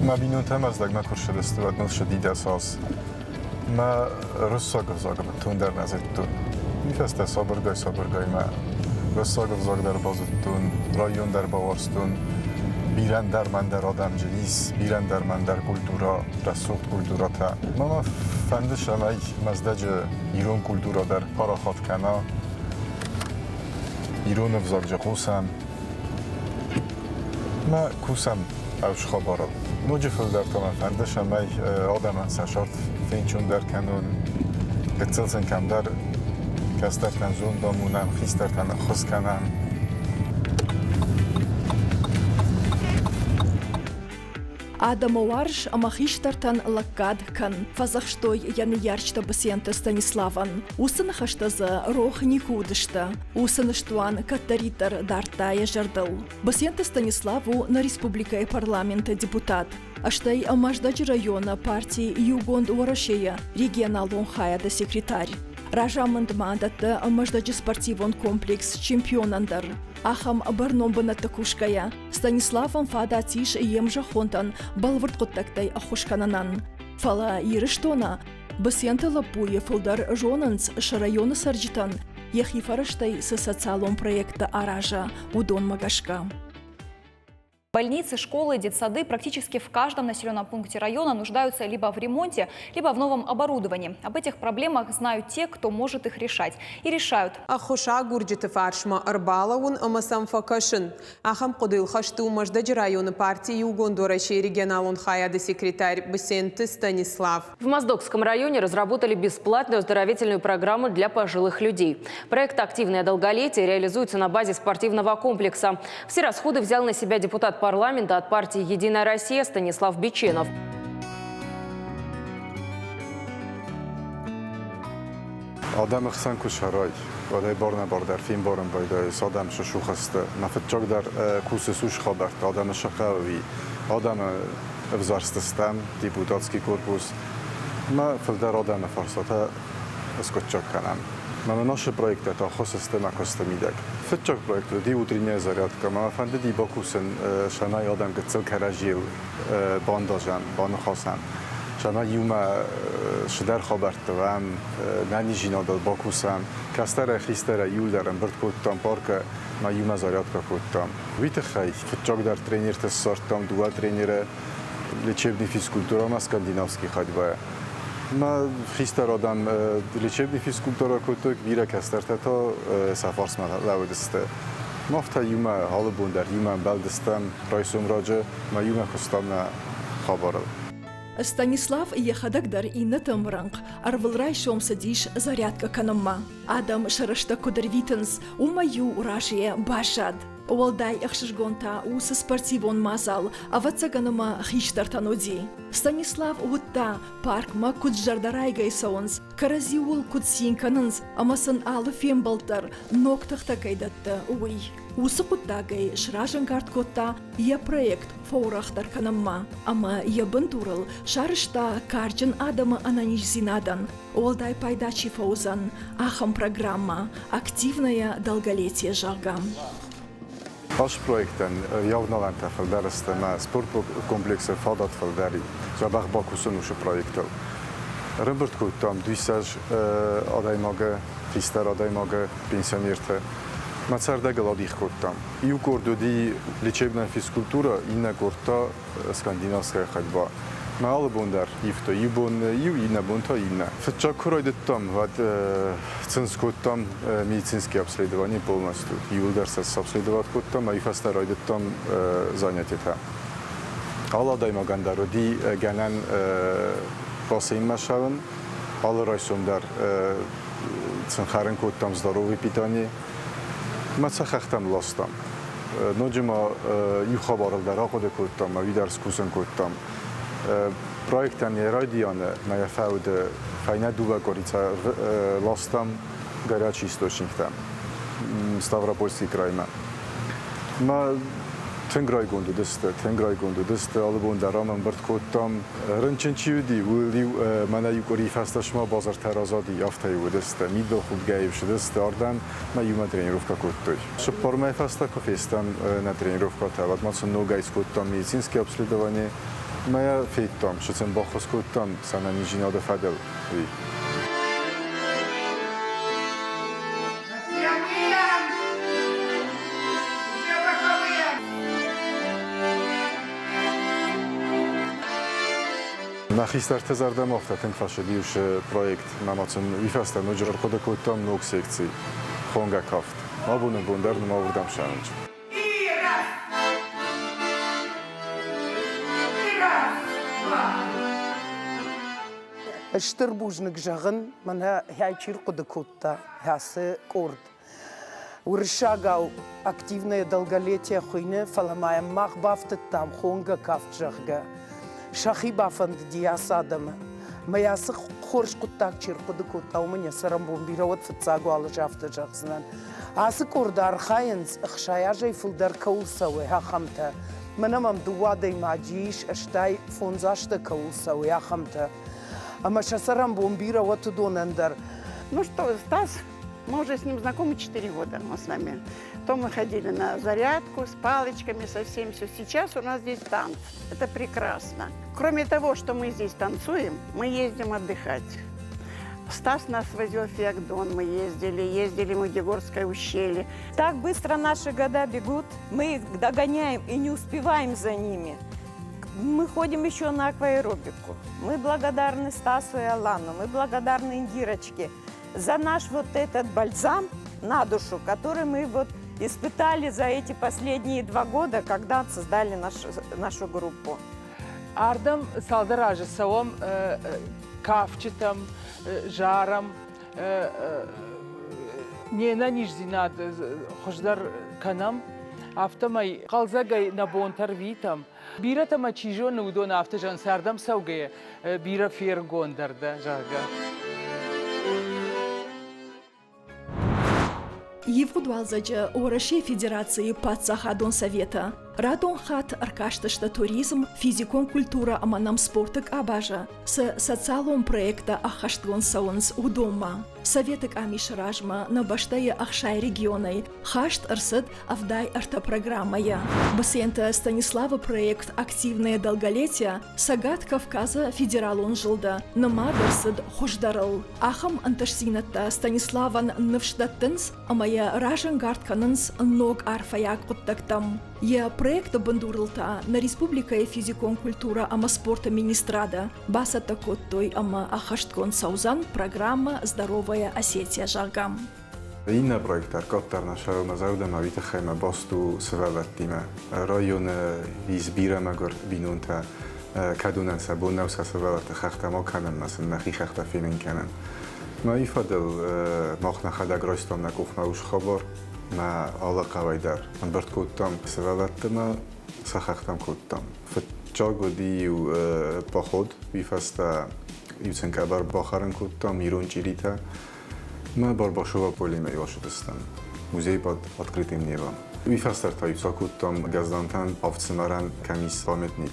Мӕ бинонтӕ Мӕздӕгмӕ куы рцыдысты, уӕд мыл ссыди 10 аз. Мӕ руссаг ӕвзаг бынтон дӕр нӕ зыдтон. Уый фӕстӕ сабыргай-сабыргай мӕ руссаг ӕвзаг дӕр базыдтон, район дӕр бауарзтон. Бирӕ ӕндӕр мӕндӕр адӕм дзы ис, бирӕ ӕндӕр мӕндӕр культурӕ, рӕсугъд культурӕтӕ. Мӕ ма фӕнды, цӕмӕй Мӕздӕджы ирон культурӕ дӕр парахат кӕна, ирон ӕвзаджы хъусӕм. Мӕ кусӕм ӕвзхабарыл. Ноджы фылдӕр та мӕ фӕнды, цӕмӕй адӕмӕн сӕ цард фенцондӕр кӕнон, гыццыл сын кӕмдӕр кӕстӕртӕн зонд амонӕм, хистӕртӕн ӕххуыс кӕнӕм. Адӕмы уарз ӕмӕ хистӕртӕн лӕггад кӕн, фӕдзӕхстой йӕ ныййарджытӕ Быценты Станиславӕн. Уыцы ныхӕстӕ дзы рох никуы уыдысты. Уыцы ныстуан кӕддӕриддӕр дардта йӕ зӕрдыл. Быценты Станислав у нӕ республикӕйы парламенты депутат, стӕй Мӕздӕджы районы парти Иугонд Уӕрӕсе-йы регионалон хайады секретарь. Разамынд ма дӕтты Мӕздӕджы спортивон комплекс «Чемпионӕн» дӕр. Ахӕм бӕрнон бынӕтты кусгӕйӕ, Станиславӕн фадат ис йе мзӕххонтӕн бӕлвырд хъуыддӕгтӕй ӕххуыс кӕнынӕн. Фӕлӕ Ирыстоны Быценты лӕппуйы фылдӕр зонынц, сӕ районы цӕрджытӕн йӕхи фӕрӕзтӕй цы социалон проекттӕ араза, уыдонмӕ гӕсгӕ. Больницы, школы, детсады практически в каждом населенном пункте района нуждаются либо в ремонте, либо в новом оборудовании. Об этих проблемах знают те, кто может их решать. И решают. Ӕххуысагурджыты фарсмӕ ӕрбалӕууын ӕмӕ сӕм фӕкӕсын. Ахӕм хъуыдыйыл хӕст у Мӕздӕджы районы парти Иугонд Уӕрӕсейы регионалон хайады секретарь Бысенты Станислав. В Моздокском районе разработали бесплатную оздоровительную программу для пожилых людей. Проект «Активное долголетие» реализуется на базе спортивного комплекса. Все расходы взял на себя депутат парламента от партии «Единая Россия» Станислав Беченов. Адӕмы хсӕн куы сӕрай, уӕд ӕй бар-нӕбар дӕр фембарын байдайыс, адӕм сӕ сухӕсты. Мӕ фыццагдӕр кусыс уыцы хабӕрттӕ, адӕмы сӕ хъӕуы, адӕмы ӕвзӕрстыстӕм, депутатский корпус. Мӕ фылдӕр адӕмы фарстатӕ скъуыддзаг кӕнӕм. Мӕнӕ нашы проекттӕ та ӕххуыс сты мӕ куысты мидӕг. Фыццаг проект уыди утренняя зарядка. Мӕ фӕндыди бакусын, цӕмӕй адӕм гыццыл кӕрӕдзийыл бандазӕм, баныхасӕм. Цӕмӕй иумӕ цыдӕр хабӕртты уӕм, нӕниздзинадыл бакусӕм. Кӕстӕрӕй хистӕрӕй иуылдӕр ӕмбырд кодтам паркы, мӕ иумӕ зарядкӕ кодтам. Уый тыххӕй фыццагдӕр тренертӕ ссардтам дыууӕ тренеры лечебный физкультура ӕмӕ скандинавский ходьба. Мӕ хистӕр адӕм лечебный физкультура кодтой, бирӕ кӕстӕртӕ та сӕ фарсмӕ лӕууыдысты. Мах та иумӕ алы бон дӕр иумӕ ӕмбӕлдыстӕм райсом раджы мӕ иумӕ куыстам нӕ хабарыл. Станислав йӕхӕдӕг дӕр иннӕты ӕмрӕнхъ ӕрвылрайсом цыдис зарядкӕ кӕнынмӕ. Адӕм сӕ рӕстӕг куыд ӕрвитынц, уымӕй-иу разыйӕ баззад. Уӕлдай ӕхсызгон та уыцы спортивон мадзал, ӕвӕццӕгӕн ӕмӕ хистӕртӕн уыди. Станислав уыдта, паркмӕ куыд зӕрдӕрайгӕ цӕуынц, кӕрӕдзиуыл куыд цин кӕнынц ӕмӕ сын алы фембӕлд дӕр ног тыхтӕ кӕй дӕтты, уый. Уыцы хъуыддагӕй сразӕнгард кодта йӕ проект фӕуӕрӕхдӕр кӕнынмӕ ӕмӕ йӕ бындурыл сарӕзта карджын адӕмы ӕнӕниздзинадӕн уӕлдай пайда чи фӕуыдзӕн, ахӕм программӕ «Активное долголетие», зӕгъгӕ. Ацы проектӕн йӕ авналӕнтӕ фылдӕр сты ӕмӕ спорткомплексы фадат фылдӕр и. Дзӕбӕх бакусын уыцы проектыл. Ӕрӕмбырд кодтам 200 адӕймагы, хистӕр адӕймагы, пенсионерты. Мӕ цӕрдӕгыл адих кодтам. Иу къорд уыди лечебная физкультура, иннӕ къорд та скандинавская ходьба. Мӕ алы бон дӕр ивтой. Иу бон иу, иннӕ бон та иннӕ. Фыццаг куы райдыдтам, уӕд сын скодтам медицинские обследование полностью. Иууылдӕр сӕ обследовать кодтам, ӕй фӕстӕ райдыдтам занятиетӕ. Алы адӕймагӕн дӕр уыди гӕнӕн бассейнмӕ ссӕуын. Алы райсом дӕр сын хӕрын кодтам здоровый питание. Мӕ сӕ хӕхтӕм ластам. Ноджы ма иу хабарыл дӕр ахъуыды кодтам, ӕви дӕр скусын кодтам. Проектӕн йӕ райдианы мӕ йӕ фӕуды фӕйнӕ дыууӕ къуырицӕ ластам горячий источниктӕм Ставропольский краймӕ. Мӕ тынг райгонд уыдысты, тынг райгонд уыдысты. Алы бон дӕр ам ӕмбырд кодтам. Рынчын чи уыди, уый-иу мӕнӕ иу къуырийы фӕстӕ сыма базартӕ разади, афтӕ-иу уыдысты. Мидбылхудгӕ-иу сыдысты ардӕм, мӕ иумӕ тренировкӕ кодтой. Цыппар мӕй фӕстӕ куы фестӕм нӕ тренировкӕтӕ, уӕд ма сын ногӕй скодтам медицинское обследование. Мӕ йӕ федтам, цы сын баххуыс кодтам сӕ ӕнӕниздзинады фӕдыл, уый. Нӕ хистӕрты зӕрдӕмӕ афтӕ тынг фӕцыди уыцы проект. Ӕмӕ сын уый фӕстӕ ноджы ӕрхъуыды кодтам ног секци Хонгӕ кафт. Абоны бон дӕр нырма уырдӕм ссарынц. Стыр бузныг зӕгъын, мӕнӕ хӕй чи рхъуыды кодта, ацы къорд. Уырыссагау активное долголетие хуыйны, фӕлӕ ма йӕм мах бафтыдтам хонгӕ кафт, зӕгъгӕ. Сӕхи бафӕндыди ацы адӕмы. Мӕ ацы хорз хъуыддаг чи рхъуыды кодта, уымӕн йӕ цӕрӕнбон бирӕ уӕд фыццаг уал ӕз афтӕ зӕгъдзынӕн. Ацы къорды архайынц, 60 азӕй фылдӕр кӕуыл цӕуы, ахӕмтӕ. Мӕнӕ мӕм дыууӕ адӕймаджы ис, 85 азтӕ кӕуыл цӕуы, ахӕмтӕ. Ӕмӕ сӕ цӕрӕнбон бирӕ уӕд уыдонӕн дӕр. Ну что, Стас, мы уже с ним знакомы 4 года, он с нами. То мы ходили на зарядку с палочками, совсем все. Сейчас у нас здесь танцы. Это прекрасно. Кроме того, что мы здесь танцуем, мы ездим отдыхать. Стас нас возил в Феогдон, мы ездили, ездили мы в Дегорское ущелье. Так быстро наши года бегут, мы их догоняем и не успеваем за ними. Мы ходим еще на акваэробику. Мы благодарны Стасу и Алану, мы благодарны Индирочке за наш вот этот бальзам на душу, который мы вот испытали за эти последние 2 года, когда создали нашу группу. Ардӕм цалдӕр азы цӕуӕм кафджытӕм, зарӕм, не нӕниздзинад хуыздӕр кӕнӕм, афтӕмӕй хъӕлдзӕгӕй нӕ бонтӕ рвитӕм. Бирӕтӕ ма чи зоны, уыдон афтӕ зӕгъынц, ардӕм цӕугӕйӕ бирӕ фергондӕр дӕ, зӕгъгӕ. Ивгъуыд уалдзӕджы Уӕрӕсейы Федерацийы Паддзахадон Советы радон хатт ӕркастысты туризм, физикон культурӕ ӕмӕ нӕм спорты къабазы цы социалон проекттӕ ӕххӕстгонд цӕуынц, уыдонмӕ. Советы къамисы размӕ нӕ бӕстӕйы 60 регионӕй хаст ӕрцыд 73 программӕйы. Быценты Станиславы проект «Активное долголетие» Цӕгат Кавказы федералон зылды нымад ӕрцыд хуыздӕрыл. Ахӕм ӕнтыстдзинӕдтӕ Станиславӕн ныфс дӕттынц ӕмӕ йӕ разӕнгард кӕнынц ног арфӕйаг хъуыддӕгтӕм. Йӕ проекты бындурыл та нӕ республикӕйы физикон культурӕ ӕмӕ спорты министрады бацӕттӕ кодтой ӕмӕ ӕххӕстгонд цӕудзӕн программӕ «Здоровая Осетия», зӕгъгӕ. Иннӕ проект дӕр къаддӕр нӕ сӕрыл мӕ зӕрдӕмӕ уый тыххӕй мӕ баст у сывӕллӕттимӕ. Районы ис бирӕ мӕгуыр бинонтӕ, кӕд уынӕн сӕ бон нӕу сӕ сывӕллӕтты хӕхтӕм акӕнын ӕмӕ сын нӕхи хӕхтӕ фенын кӕнын. Мӕ фӕдыл мах нӕхӕдӕг райстам нӕ къухмӕ ус хабар, мӕ алы хъӕуӕй дӕр ӕмбырд кодтам сывӕллӕтты мӕ сӕ хӕхтӕм кодтам. Фыццаг уыди иу поход, уый фӕстӕ иу сын къӕбӕр бахӕрын кодтам, ирон чъиритӕ. Мӕ Барбашова полимӕ иосыдыстӕм. Музей под открытым небом. Уый фӕстӕ та иу кодтам Гӕздӕнтӕн ӕфсымӕрӕн кӕм ис памятник.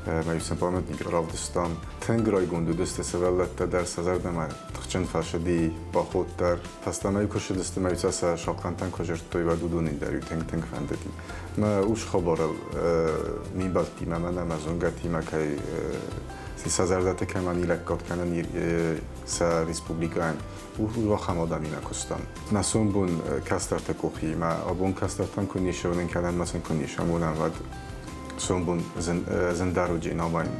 Мӕ иу сын памятник равдыстам. Тынг райгонд уыдысты сывӕллӕттӕ дӕр сӕ зӕрдӕмӕ тыхджын фӕцыди поход дӕр. Фӕстӕмӕ куы ссыдысты мӕ иу сӕ сахъхъантӕн куы зырдтой, уӕд уыдоны дӕр иу тынг-тынг фӕндыди. Мӕ ус хабарыл ме мбӕлттимӕ мӕнӕ мӕ зонгӕтимӕ кӕй сӕ зӕрдӕты кӕмӕн лӕггад кӕнын сӕ республикӕйӕн ахӕм адӕмимӕ куыстам. Нӕ сомбон кӕстӕрты къухи мӕ абон кӕстӕртӕн куы не сӕвӕрын кӕнӕм ӕмӕ сын куы не самонӕм, уӕд сомбон зындӕр уыди намайын.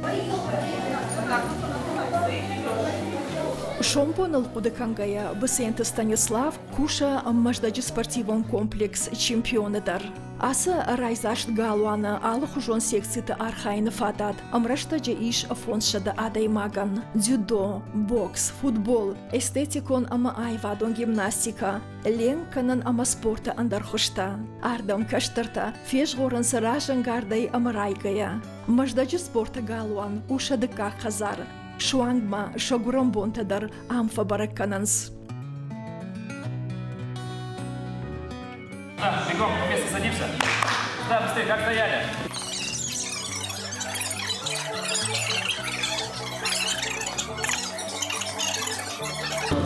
Сомбоныл хъуыды кӕнгӕйӕ, Быценты Станислав кусы Мӕздӕджы спортивон комплекс «Чемпионы» дӕр. Ацы райдзаст галуаны алыхуызон секциты архайыны фадат ӕмрӕстӕджы ис 500 адӕймагӕн. Дзюдо, бокс, футбол, эстетикон ӕмӕ аивадон гимнастикӕ, ленк кӕнын ӕмӕ спорты ӕндӕр хуызтӕ. Ардӕм кӕстӕртӕ фезгъорынц разӕнгардӕй ӕмӕ райгӕйӕ. Мӕздӕджы спорты галуан у сӕ дыккаг хӕдзар. Суанг ма сӕ гуырӕн бонтӕ дӕр ам фӕбӕрӕг кӕнынц. Да, бегом, вместе садимся. Да, быстрее, как стояли.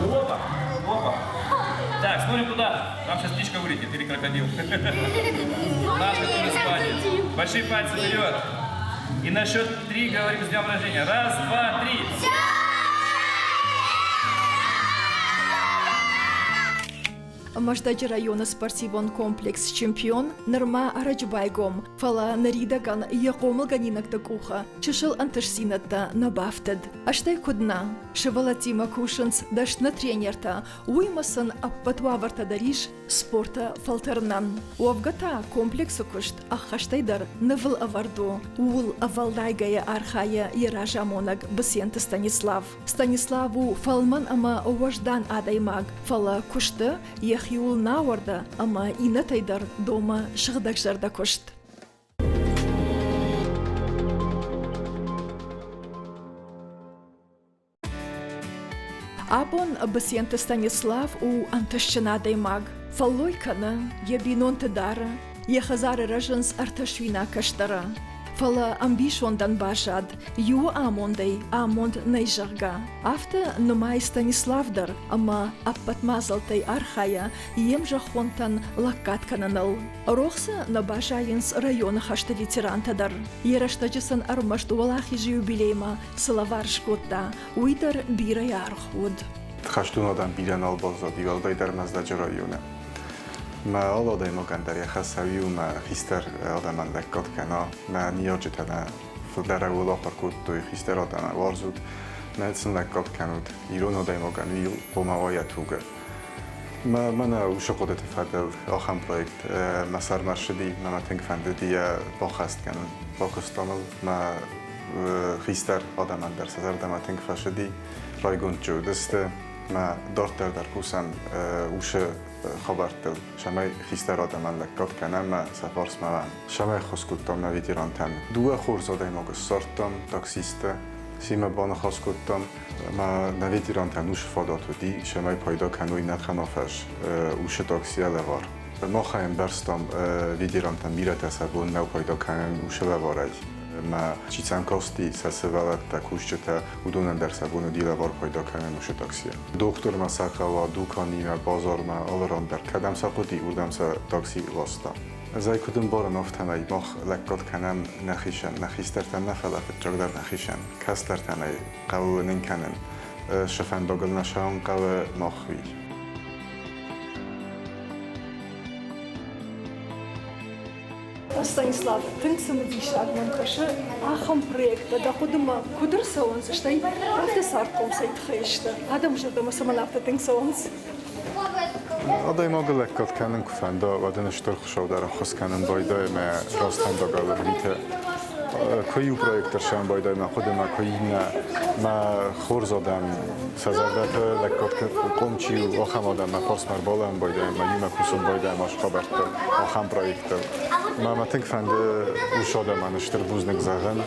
Опа, опа. Так, смотрим туда. Там сейчас птичка вылетит или крокодил. Наш, который спать. Большие пальцы вперед. И на счет три говорим с днем рождения. Раз, два, три. Мӕздӕджы районы спортивон комплекс «Чемпион» нырма ӕрӕджы байгом, фӕлӕ ныридӕгӕн йӕ хъомылгӕнинӕгты къухы чысыл ӕнтыстдзинӕдтӕ нӕ бафтыд. Стӕй куыд нӕ, сывӕллӕттимӕ кусынц дӕсны тренертӕ, уыимӕ сын ӕппӕт уавӕртӕ дӕр ис спорты фӕлтӕрынӕн. Уӕвгӕ та комплексы куыст ӕххӕстӕй дӕр нывыл ӕвӕрд у, ууыл ӕвӕллайгӕйӕ архайы йӕ разамонӕг Быценты Станислав. Станислав у фӕлмӕн ӕмӕ уӕздан адӕймаг, фӕлӕ куысты йӕхиуыл нӕ ауӕрды ӕмӕ иннӕтӕй дӕр домы сыгъдӕгзӕрдӕ куыст. Абон Быценты Станислав у ӕнтыстджын адӕймаг. Фӕллой кӕны, йӕ бинонты дары, йӕ хӕдзары рӕзынц ӕртӕ суинаг кӕстӕры. Фӕлӕ ӕмбисондӕн баззад, иуы амондӕй амонд нӕй, зӕгъгӕ. Афтӕ нымайы Станислав дӕр ӕмӕ ӕппӕт мадзӕлттӕй архайы йе мзӕххонтӕн лӕггад кӕныныл. Рох дзы нӕ баззайынц районы хӕсты ветерантӕ дӕр. Йӕ рӕстӕджы сын ӕрмӕст Уӕлахизы юбилеймӕ цы лӕвар скодта, уый дӕр бирӕ аргъ уыд. Хӕстон адӕм бирӕ нал баззади, уӕлдайдӕр Мӕздӕджы районы. Мӕ алы адӕймагӕн дӕр йӕ хӕс у мӕ хистӕр адӕмӕн лӕггад кӕна. Мӕ ныййарджытӕ нӕ фылдӕр ӕууыл ахуыр кодтой, хистӕр адӕмӕн уарзут, мӕ сын лӕггад кӕнут. Ирон адӕймагӕн уый хъуамӕ уа йӕ тугы. Мӕнӕ уыцы хъуыдыты фӕдыл ахӕм проект мӕ сӕрмӕ ссыди, мӕ мӕ тынг фӕндыди йӕ баххӕст кӕнын. Бакуыстон ыл, мӕ хистӕр адӕмӕн дӕр сӕ зӕрдӕмӕ тынг фӕцыди, райгонд чи уыдысты. Мӕ дарддӕр дӕр кусӕм уыцы хабӕрттыл, цӕмӕй хистӕр адӕмӕн лӕггад кӕнӕм ӕмӕ сӕ фарсмӕ уӕм. Цӕмӕй ӕххуыс кодтам нӕ ветерантӕн. Дыууӕ хорз адӕймагы ссардтам, таксисттӕ, семӕ баныхас кодтам. Мӕ нӕ ветерантӕн уыцы фадат уыди, цӕмӕй пайда кӕной нӕ хӕнафӕз уыцы таксийӕ лӕвар. Мах ӕмбӕрстам, ветерантӕн бирӕтӕ сӕ бон нӕу пайда кӕнын уыцы лӕварӕй. Мӕ чи сӕм касти, сӕ сывӕллӕттӕ, кусджытӕ, уыдонӕн дӕр сӕ бон уыди лӕвар пайда кӕнын уыцы таксийӕ. Дохтырмӕ сӕ хъӕуа, дуканимӕ, базармӕ, алы ран дӕр, кӕдӕм сӕ хъуыди, уырдӕм сӕ такси ласта. Ӕз ӕй куыд ӕмбарын, афтӕмӕй мах лӕггад кӕнӕм нӕхицӕн, нӕ хистӕртӕн нӕ, фӕлӕ фыццагдӕр нӕхицӕн. Кӕстӕртӕн ӕй хъӕуы уынын кӕнын, цы фӕндагыл нӕ цӕуын хъӕуы, мах уый. Станислав, тынг цымыдисаг мӕм кӕсы ахӕм проекттӕ. Дӕ хъуыдымӕ куыд ӕрцӕуынц, стӕй афтӕ цардхъом цӕй тыххӕй сты? Адӕмы зӕрдӕмӕ цӕмӕн афтӕ тынг цӕуынц? Адӕймагы лӕггад кӕнын куы фӕнда, уӕд ын стыр Хуыцау дӕр ӕххуыс кӕнын байдайы мӕ рӕстӕндаг ӕрвиты. Куы иу проект ӕрсӕн байдайы мӕ хъуыдымӕ, куы иннӕ. Мӕ хорз адӕм сӕ зӕрдӕты лӕггад хъом чи у, ахӕм адӕм мӕ фарсмӕ ӕрбалӕууын байдайы, мӕ иумӕ кусын байдайӕм ашхабӕртты ахӕм проекттыл. Мӕ мӕ тынг фӕнды уыцы адӕмӕн стыр бузныг зӕгъын.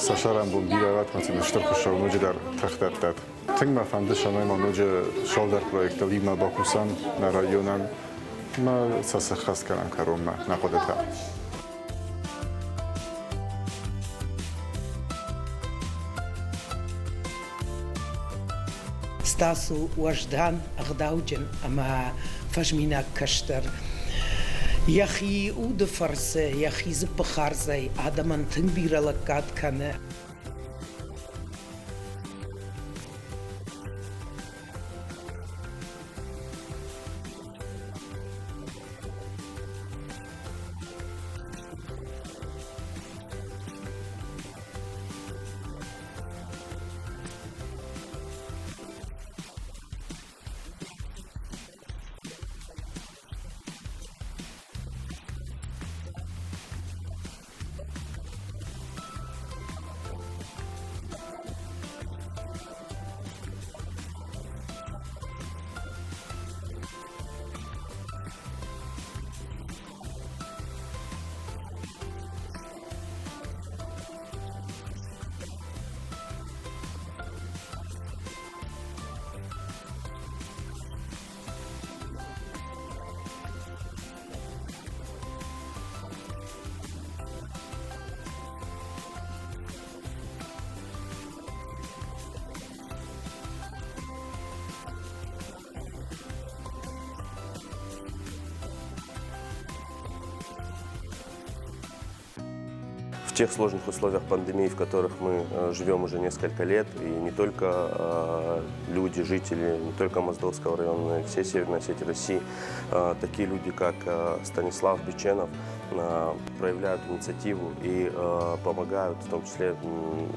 Сӕ сӕрӕнбон бирӕ уӕд ӕмӕ сын стыр Хуыцау ноджыдӕр тых дӕттӕд. Тынг мӕ фӕнды, цӕмӕй ма ноджы цалдӕр проектыл иумӕ бакусӕм нӕ районӕн ӕмӕ сӕ сӕххӕст кӕнӕм кӕронмӕ нӕ хъуыдытӕ. Стас у уӕздан, ӕгъдауджын ӕмӕ фӕзминаг кӕстӕр. Йӕхи уды фӕрцы, йӕхи дзыппы хардзӕй адӕмӕн тынг бирӕ лӕггад кӕны. тех сложных условиях пандемии, в которых мы живем уже несколько лет, и не только люди, жители, не только Моздокского района, но и всей Северной Осетии России, такие люди, как Станислав Беченов, проявляют инициативу и помогают, в том числе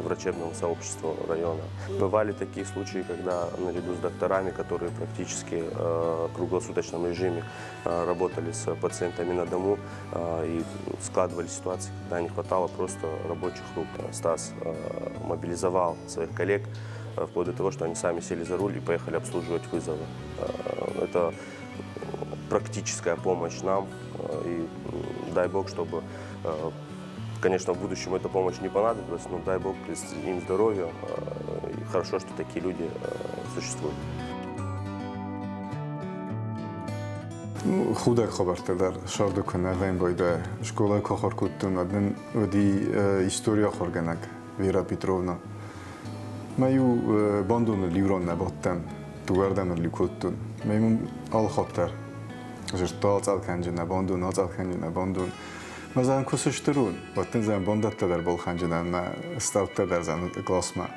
врачебному сообществу района. Бывали такие случаи, когда наряду с докторами, которые практически в круглосуточном режиме работали с пациентами на дому и складывали ситуации, когда не хватало просто рабочих рук. Стас мобилизовал своих коллег вплоть до того, что они сами сели за руль и поехали обслуживать вызовы. Это практическая помощь нам. И дай бог, чтобы, конечно, в будущем эта помощь не понадобилась, но дай бог им здоровья. И хорошо, что такие люди существуют. Ну, худӕг хабӕрттӕ дӕр сӕрды куы нӕ вӕййын байдайы. Скъолайы куы ахуыр кодтон, уӕд нын уыди историйы ахуыргӕнӕг Вера Петровна. Мӕ-иу бандоныл иу ран нӕ бадтӕн, дыууӕрдӕм ыл-иу кодтон. Мӕ-иу алы хатт дӕр дзырдта ацъӕл кӕнджын, бандон, ацъӕл кӕнджын, бандон. Мӕ зӕн куы сыстыр уон, уӕд дын зӕн бандӕттӕ дӕр балхӕнджынӕн мӕ стӕвдтӕ дӕр зӕн классмӕ.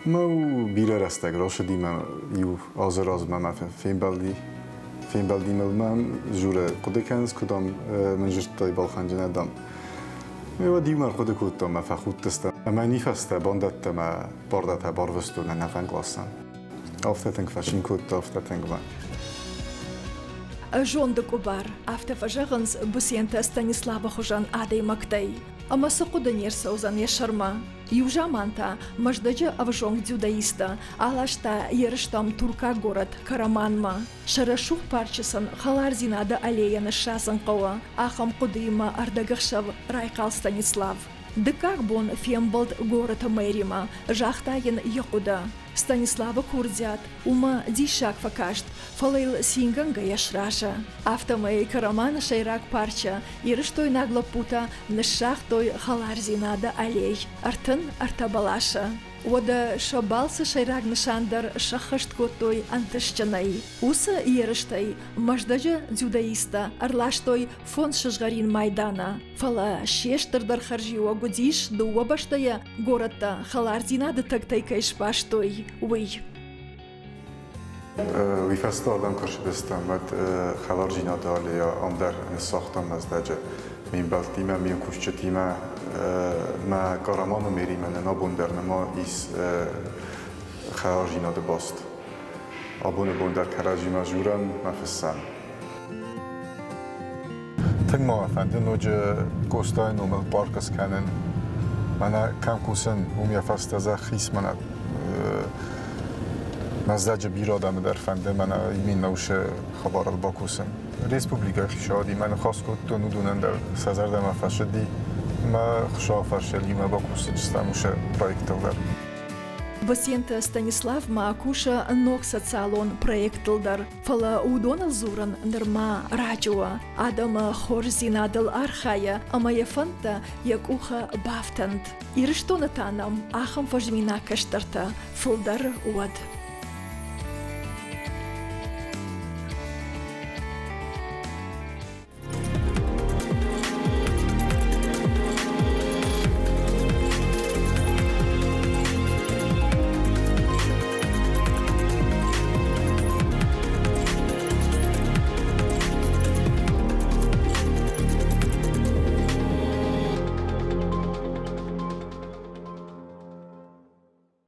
Мӕ бирӕ рӕстӕг рацыди мӕ иу азы размӕ мӕ фембӕлди. Фембӕлди мыл мӕм дзуры, хъуыды кӕныс, куыд ам мын зыдтай балхӕнджынӕ, дам. Уӕд иумӕ ӕрхъуыды кодтам мӕ фӕхудтыстӕм. Ӕмӕ нифӕстӕ бандӕттӕ мӕ бардатӕ барвыстон ӕнӕхъӕн классӕн. Афтӕ тынг фӕцин кодта, афтӕ тынг мӕ. Зонды къуыбар, афтӕ фӕзӕгъынц Быцентӕ Станиславы хуызӕн адӕймӕгтӕй. Ӕмӕ цы хъуыды не рцӕудзӕн йӕ сӕрмӕ? Иу заман та Мӕздӕджы ӕвзонг дзюдоисттӕ аласта ерыстӕм туркаг горӕт Караманмӕ. Сӕ рӕсугъд парчы сын хӕлардзинады аллейӕ ныссадзын хъӕуы, ахӕм хъуыдыимӕ ӕрдӕгӕхсӕв райхъал Станислав. Дыккаг бон фембӕлд горӕты мэримӕ, загъта йын йӕ хъуыды. Станиславы курдиат уымӕ диссаг фӕкаст, фӕлӕ йыл цингӕнгӕйӕ сразы. Афтӕмӕй Караманы сӕйраг парчы ирыстойнаг лӕппутӕ ныссагътой хӕлардзинады аллей 33 бӕласы. Уӕдӕ сӕ балцы сӕйраг нысан дӕр сӕххӕст кодтой ӕнтыстджынӕй. Уыцы ерыстӕй Мӕздӕджы дзюдоисттӕ ӕрластой фондз сызгъӕрин майданы. Фӕлӕ се стырдӕр хӕрзиуӕг уыдис дыууӕ бӕстӕйы горӕттӕ хӕлардзинады тӕгтӕй кӕй сбастой, уый. Уый фӕстӕ ардӕм куы рцыдыстӕм, уӕд хӕлардзинады аллейӕ ам дӕр ныссагътам Мӕздӕджы. Ме мбӕлттимӕ, ме мкусджытимӕ, мӕ Караманы мэримӕ нын абон дӕр нӕма ис хӕлардзинады баст. Абоны бон дӕр кӕрӕдзимӕ дзурӕм мӕ фыссӕм. Тынг ма фӕнды ноджы Къостайы номыл парк скӕнын. Мӕнӕ кӕм кусын, уым йӕ фӕстӕ зӕхх ис мӕнӕ Мӕздӕджы бирӕ адӕмы дӕр фӕнды мӕнӕ именно уыцы хабарыл бакусын. Республикӕйы хицауадимӕ ныхас кодтон, уыдонӕн дӕр сӕ зӕрдӕмӕ фӕцыди. Мӕ Хуыцауы фӕрцы иумӕ бакусдзыстӕм уыцы проектыл дӕр. Быценты Станислав ма кусы ног социалон проекттыл дӕр, фӕлӕ уыдоныл дзурын нырма раджы у. Адӕмы хорздзинадыл архайы ӕмӕ йӕ фӕндтӕ йӕ къухы бафтӕнт. Ирыстоны та нӕм ахӕм фӕзминаг кӕстӕртӕ фылдӕр уӕд.